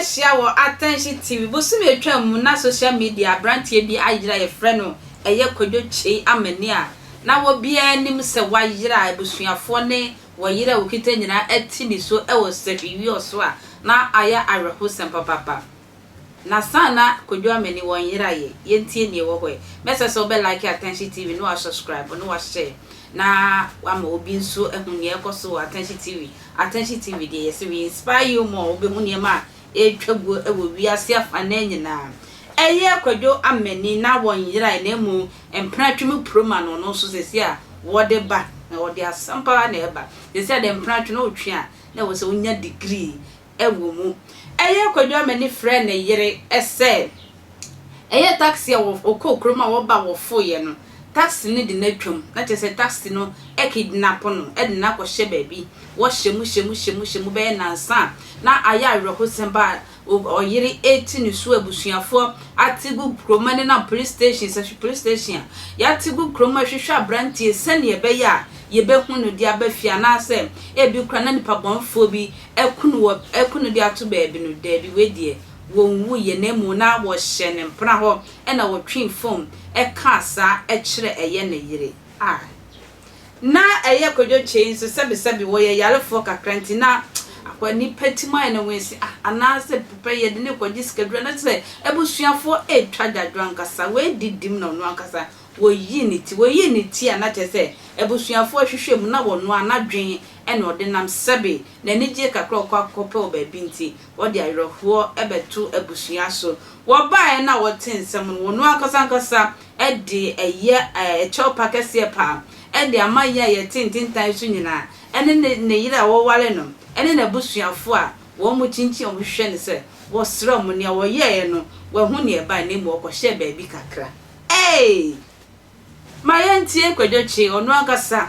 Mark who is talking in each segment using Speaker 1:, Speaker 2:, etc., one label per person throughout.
Speaker 1: ahyia wɔ Attention TV. Bosome atwa mu na social media aberanteɛ bi ayera yɛfrɛ no ɛyɛ Kwadwo Kyei Amani a na obiara nim sɛ wayera a abusuafoɔ ne wɔyere a wɔkita nyinaa ati ne so wɔ sahwi so a na ayɛ awerɛhosɛm papapa. Na saa na Kwadwo Amani wɔn yeraeɛ. Yɛntie nea ɛwɔ hɔ ɛ. Mɛsɛ sɛ wobɛ like Attention TV na wa subscribe na wa share na wama obi nso ahu nea ɛkɔ so wɔ Attention TV. Attention TV deɛ, yɛsɛ we inspire you more. Wobɛhu nneɛma a ɛretwa guo wɔ wiase afanan nyinaa. Ɛyɛ Kwadwo Amani na wɔn yeraeɛ, na emu mpenatwe proma no, ɔno nso sɛsi a wɔde ba na wɔde asɛm paa na ɛba sɛsi a de mpenatwe no wotwe a na ɛwɔ sɛ wonya degree ɛwɔ mu. Ɛyɛ Kwadwo Amani frɛ ne yere ɛsɛ ɛyɛ taxi a wɔkɔ kurom a wɔba wɔfoeɛ no, taxi no de n'atwam na kyerɛ sɛ taxi no ɛkidnap no, ɛde no akɔhyɛ baabi. Wɔhyɛ mu, hyɛ mu, hyɛ mu, hyɛ mu bɛyɛ nansa na ayɛ awerɛhosɛm ba a ɔyere eti ne so. Abusuafoɔ ate gu kurom ne nam police station, sɛ police station a yɛate gu kurom ahwehwɛ aberanteɛ sɛnea ɛbɛyɛ a yɛbɛhu no de aba fie, anaasɛ ebi kora na nipa bɔnfoɔ bi ɛkunu wɔ ɛkunu de ato baabi no. Daabi, wei deɛ wɔn wu yɛ, na emu na wɔhyɛ ne mpena hɔ ɛna wɔtwe phone ɛka saa ɛkyerɛ ɛyɛ ne yere a na ɛyɛ Kwadwo Kyei nso. Sɛbisɛbi, wɔyɛ yarefoɔ kakra nti na akɔ nipa ti mu ayɛ ne ho esi ah, anaasɛ papa yɛde ne kɔgye sikaduro na sɛ abusuafoɔ etwa dwadwo ankasa wɔadi dim na ɔno ankasa wɔyi ne ti, wɔyi ne ti a na kyerɛ sɛ abusuafoɔ hwehwɛ mu na wɔno anadwen ɛna ɔde nam sɛbe n'ani gye kakra ɔkɔ akɔpɛ wɔ baabi nti wɔde awerɛhoɔ ɛbɛto abusua so. Wɔbaeɛ na wɔte nsɛm no, wɔno ankasa ankasa ɛde ɛyɛ ɛkyɛw pa kɛseɛ paa ɛde ama yɛn a yɛte ntentan so nyinaa, ɛne ne yere a wɔware no ɛne n'abusuafoɔ a wɔn mo kyinkyin a wɔhwehwɛ no sɛ wɔsrɛ mo nea wɔyɛɛ no wɔahu nea ɛbae, na emu ɔkɔhyɛ baabi kakra. Ee, ma yɛntie Kwadwo Kyei ɔno ankasa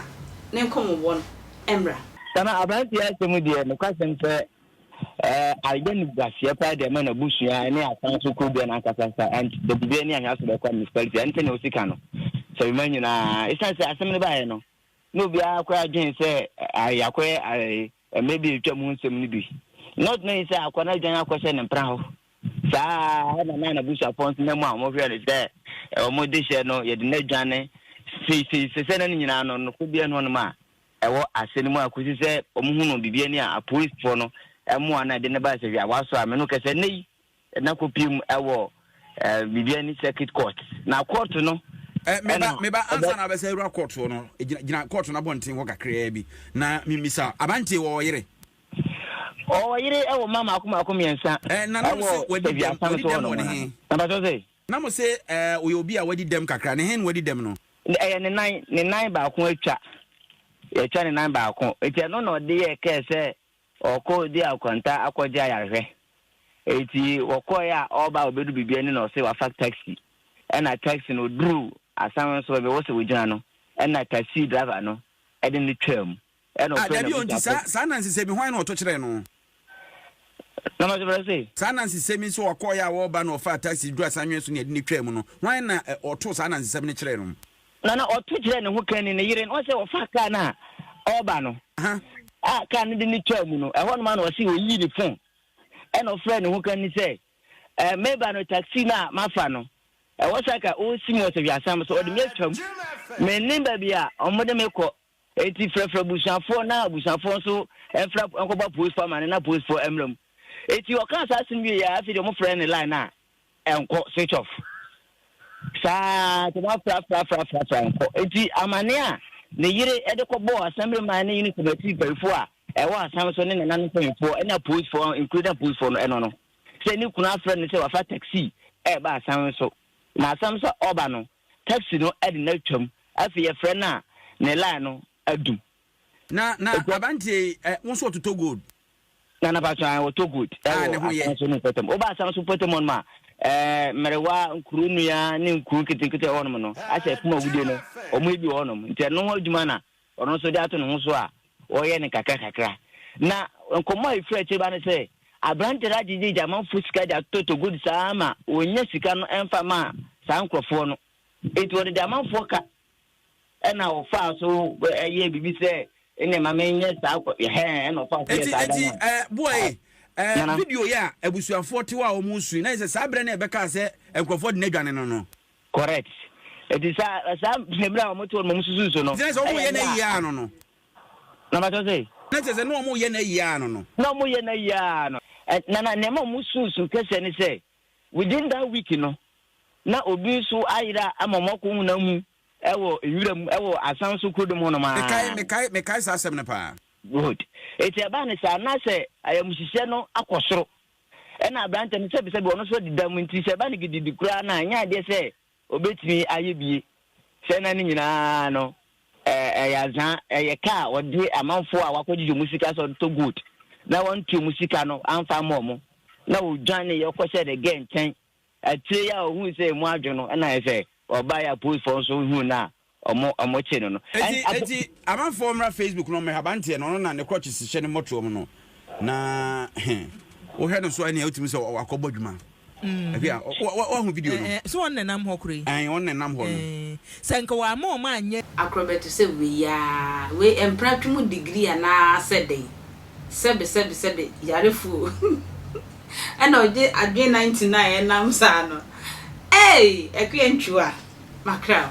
Speaker 1: ne nkɔmmɔbɔ no mmra.
Speaker 2: Sana aberanteɛ asɛm deɛ, nokwasɛm sɛ ayɛ no guaseɛ paa deɛ ma n'abusua ne asan so kuro deɛ n'ankasa sa and baabi ne ahwɛ so bɛkɔ municipality ɛne sɛnea osi ka no sɛ bɛma nyinaa. Ɛsiane sɛ asɛm no baeɛ no na obiara koraa dwen sɛ ayakɔyɛ mmerɛ bi atwa mu nsɛm no bi, not knowing sɛ akɔ no adwan akɔhyɛ ne mpena hɔ saa. Ɛna na n'abusuafoɔ nso nam a wɔhwɛ no sɛ wɔn de hyɛ no yɛde no adwane seisei sɛ na ne nyinaa no noko bi ɛno nom a ɛwɔ ase no mu a kɔsi sɛ wɔn hu no biribi ani a apolisifoɔ no ɛmoa no a ɛde ne ba sɛ hwɛ a wasɔ a mɛ no kɛsɛ ne yi na kɔpie mu ɛwɔ biribi ani circuit court na court no.
Speaker 3: Meba, meba ansa na abɛsɛ awura court no. Gyina, gyina court no abɔnten hɔ kakraa bi na mimisa abanteɛ wɔ ɔyere.
Speaker 2: Ɔwɔ yere, ɛwɔ mma mako mako 3.
Speaker 3: Na na mo sɛ wadi dɛm, wadi dɛm wɔ ne he?
Speaker 2: Nabatɔ sɛ
Speaker 3: Na mo sɛ ɔyɛ obi a wadi dɛm kakra, ne he na wadi dɛm no?
Speaker 2: Ɛyɛ ne nan, ne nan baako atwa, yɛtwa ne nan baako eti ɛno na ɔde yɛ kɛɛ sɛ ɔkɔ di akwanta akɔgye ayarehwɛ. Eti wɔkɔɛ a ɔba a obedu biribi ani na ɔsɛ wafa taxi, ɛna taxi no oduru asan nso baabi wɔsɛ wogyina no, ɛna taxi driver no ɛde ne twaa mu ɛna
Speaker 3: ɔfrɛ dabi o, nti saa nansesɛ bi hwan na ɔto kyerɛ no?
Speaker 2: Na ma sɛ sɛ
Speaker 3: Saa nansesɛm yi nso ɔkɔɔyɛ a wɔreba na ɔfaa taxi duru asanwɛn so ne ɛde ne twaa mu no, hwan na ɔtoo saa nansesɛm no kyerɛ no?
Speaker 2: Na ɔto kyerɛ ne ho kan ni ne yere no, ɔsɛ ɔfa kaa no a ɔreba no a kaa no de ne twaa mu no, ɛhɔ nom a na ɔse ɔyii ne phone ɛna ɔfrɛ ne ho kan ni sɛ meba no, taxi no a mafa no ɛwɔ sɛ ka ɔsi mi wɔ sɛ hwɛasam so ɔde me atwam, mennim baabi a ɔmode me kɔ, eti frɛfrɛ abusuafoɔ na abusuafoɔ nso ɛmfra nkɔbɔ apolisifoɔ ama ne na apolisifoɔ mmra mu. Eti ɔka saa asɛm wie yɛ, afei deɛ ɔmo frɛ ne line a ɛnkɔ, switch off saa nti ɔmo afrafrafrafra nkɔ. Eti amane a ne yere ɛde kɔbɔɔ assembly man ne unit committee mpanyinfoɔ a ɛwɔ asam so ne nananom mpanyinfoɔ ɛne apolisifoɔ, including apolisifoɔ no, ɛno no sɛ ne kunu afrɛ no sɛ wafa taxi ɛɛba asam so na asam so ɔba no taxi no ɛde n'atwam, afei yɛfrɛ no a ne line no adum.
Speaker 3: Na aberanteɛ yi wo nso ɔtotɔ gold?
Speaker 2: Na napatwa wɔtɔ gold.
Speaker 3: A ne ho
Speaker 2: ɛwɔ
Speaker 3: yɛ.
Speaker 2: Asam so ne mpɔtam, woba asam so mpɔtam hɔ nom a mmerewa nkuro nnua ne nkuro nketenkete ɛwɔ hɔnom no ahyɛ fam awudie no, ɔmo bi wɔ hɔnom, nti ɛno ho adwuma na ɔno nso de ato ne ho so a wɔyɛ ne kakra kakra. Na nkɔmmɔ a ɛfiri akyire ba no sɛ aberante no agyegyegye amanfoɔ sika de atotɔ gold saa ma wɔnya sika no ɛmfa ma saa nkurɔfoɔ no, enti wɔde de amanfoɔ ka ɛna ɔfaa so ɛyɛ biribi sɛ ɛnna ma menyɛ saa hɛn ɛna ɔfaa so yɛ
Speaker 3: eti
Speaker 2: saa
Speaker 3: eti
Speaker 2: dan
Speaker 3: boy. Ɛɛ
Speaker 2: Nana.
Speaker 3: video yi a abusuafoɔ te hɔ a wɔn resu yi, na yɛ sɛ saa berɛ no a yɛbɛkaa sɛ nkurɔfoɔ de no adwane no no.
Speaker 2: Correct. Eti saa saa mmerɛ a wɔn te hɔ no wɔn susu nso no.
Speaker 3: Nti na sɛ wɔn
Speaker 2: Ɛyɛ
Speaker 3: yɛ no
Speaker 2: mmerɛ
Speaker 3: ayi
Speaker 2: a.
Speaker 3: ara no no.
Speaker 2: Na bàtɔ sɛ.
Speaker 3: Na kyerɛ sɛ na wɔn yɛ no ayi ara no no.
Speaker 2: Na wɔn yɛ no ayi ara no. Ɛ Nana nneɛma a wɔn susu kɛseɛ ne sɛ within that week no na obi nso ayera ama wɔn akɔ hu n'amu ɛwɔ nwura mu ɛwɔ Asanso kurodom hɔnom
Speaker 3: Mekae
Speaker 2: ara.
Speaker 3: mekae mekae saa asɛm no paa.
Speaker 2: Good. Eti ɛbaa ne saa na sɛ ayamuhyehyeɛ no akɔ soro. Ɛna aberante no sɛbisɛbi ɔno nso adi dɛm nti sɛ ɛba no gidigidi koraa no a ɛnyɛ adeɛ sɛ ɔbɛtumi ayɛ bie. Sɛ na ne nyinaa no ɛyɛ azaa, ɛyɛ ka a ɔde amanfoɔ a wakɔgyegye wɔn sika sɛ ɔde tɔ gold na wantua wɔn sika no amfa amma wɔn na ɔdwaneeɛ ɔkɔhyɛɛ ne girl nkyɛn. Akyire yi a ɔhuu sɛ ɛmu adwo no ɛna ayɛ sɛ ɔbaeɛ a polisfoɔ nso huu no a ɔmo ɔmo kye no no. And
Speaker 3: Eti
Speaker 2: abo.
Speaker 3: eti amanfoɔ mmra Facebook no mmɛhwɛ abanteɛ no ɔno na ne crutches hyɛ ne mmɔtoam no na he wohwɛ no so a ɛnea wotumi sɛ wakɔbɔ adwuma ɛhwɛ a wahu video no.
Speaker 4: Ɛɛ so wɔn na ɛnam hɔ koro yi?
Speaker 3: Ɛn wɔn na ɛnam hɔ no.
Speaker 4: Ɛɛ sɛ nka wɔamma wɔn anyɛ.
Speaker 1: Akorɔbɛto sɛ wei aa, wei mpratwe mu degree anaa sɛ dɛn? Sɛbe sɛbe sɛbe yarefo o ɛna ɔgye adwene 99 ɛnam saa no. Eii Akua Ntwiwa, makra o.